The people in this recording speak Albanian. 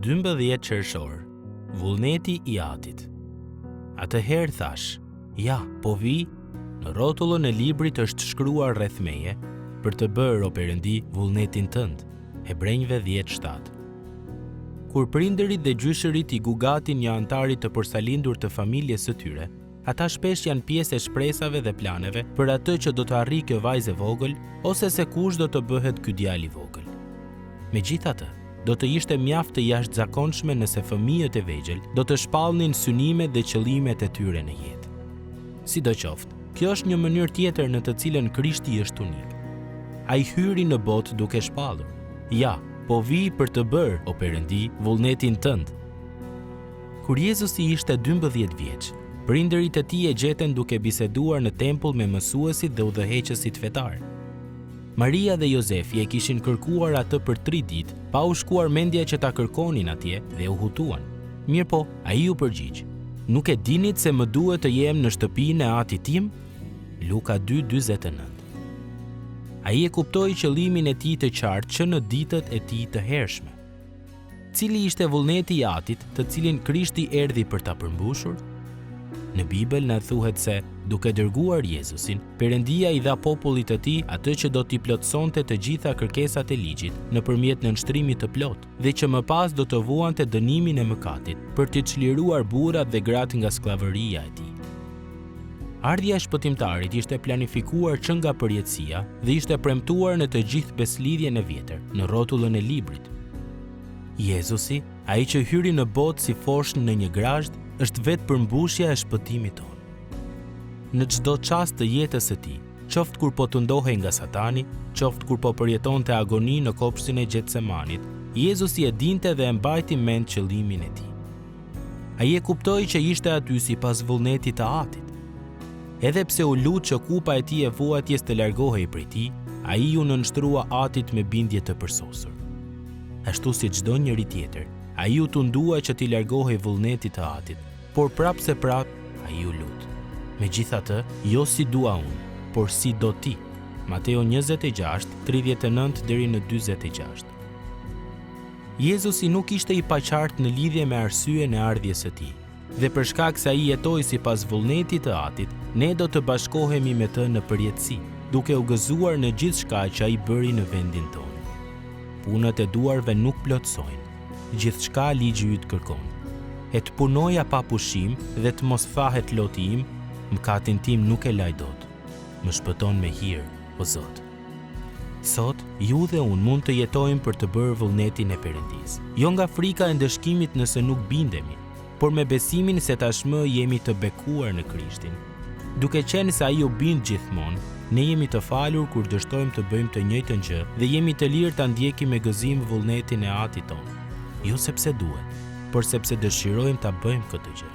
12 qershor, vullneti i Atit. Atëherë thashë, ja, po vij, në rrotullën e librit është shkruar rreth meje, për të bërë, o Perëndi, vullnetin tënd. Hebrenjve 10:7. Kur prindërit dhe gjyshërit i gugatin një anëtari të porsalindur të familjes së tyre, ata shpesh janë pjesë e shpresave dhe planeve për atë që do të arrijë kjo vajzë e vogël ose se kush do të bëhet ky djalë i vogël. Megjithatë, do të ishte mjaft të jashtëzakonshme nëse fëmijët e vegjël do të shpallnin synimet dhe qëllimet e tyre në jetë. Sidoqoftë, kjo është një mënyrë tjetër në të cilën Krishti është unik. Ai hyri në botë duke shpallur, Ja, po vij për të bërë, o Perëndi, vullnetin tënd. Kur Jezusi ishte 12 vjeç, prindërit e tij e gjetën duke biseduar në tempull me mësuesit dhe udhëheqësit fetarë. Maria dhe Jozefi e kishin kërkuar atë për tri ditë, pa u shkuar mendja që ta kërkonin atje dhe u hutuan. Mirëpo, ai u përgjigj, Nuk e dinit se më duhet të jem në shtëpinë e atit tim? Luka 2:49. Ai e kuptoi qëllimin e tij të qartë që në ditët e tij të hershme. Cili ishte vullneti i Atit, të cilin Krishti erdhi për ta përmbushur? Në Bibël na thuhet se, duke dërguar Jezusin, Perëndia i dha popullit të tij atë që do t'i plotësonte të gjitha kërkesat e ligjit nëpërmjet nënshtrimit të plotë dhe që më pas do të vuante dënimin e mëkatit për t'i çliruar burrat dhe gratë nga skllavëria e tij. Ardhja e Shpëtimtarit ishte planifikuar që nga përjetësia dhe ishte premtuar në të gjithë Besëlidhjen e Vjetër, në rrotullën e librit. Jezusi, ai që hyri në botë si foshnjë në një grazhd, është vetë përmbushja e shpëtimit tonë. Në çdo çast të jetës së tij, qoftë kur po tundohej nga Satani, qoftë kur po përjetonte agoni në kopshtin e Gjetsemanit, Jezusi e dinte dhe e mbajti mend qëllimin e tij. Ai e kuptoi që ishte aty sipas vullnetit të Atit. Edhe pse u lut që kupa e tij e vuajtjes të largohej prej tij, ai iu nënshtrua Atit me bindje të përsosur. Ashtu si çdo njeri tjetër, ai u tundua që t'i largohej vullnetit të Atit, por prapëseprapë ai u lut. Megjithatë, jo si dua unë, por si do ti. Mateo 26, 39 deri në 46. Jezusi nuk ishte i paqartë në lidhje me arsyen e ardhjes së tij, dhe për shkak se ai jetoi sipas vullnetit të Atit, ne do të bashkohemi me të në përjetësi, duke u gëzuar në gjithçka që ai bëri në vendin tonë. Punët e duarve nuk plotësojnë gjithçka ligji yt kërkon. E të punoja pa pushim dhe të mos thahet loti im, mëkatin tim nuk e laj dot. Më shpëton me hir, o Zot. Sot, ju dhe unë mund të jetojmë për të bërë vullnetin e Perëndisë, jo nga frika e ndëshkimit nëse nuk bindemi, por me besimin se tashmë jemi të bekuar në Krishtin. Duke qenë se Ai u bind gjithmonë, ne jemi të falur kur dështojmë të bëjmë të njëjtën gjë dhe jemi të lirë ta ndjekim me gëzim vullnetin e Atit tonë, jo sepse duhet, por sepse dëshirojmë ta bëjmë këtë gjë.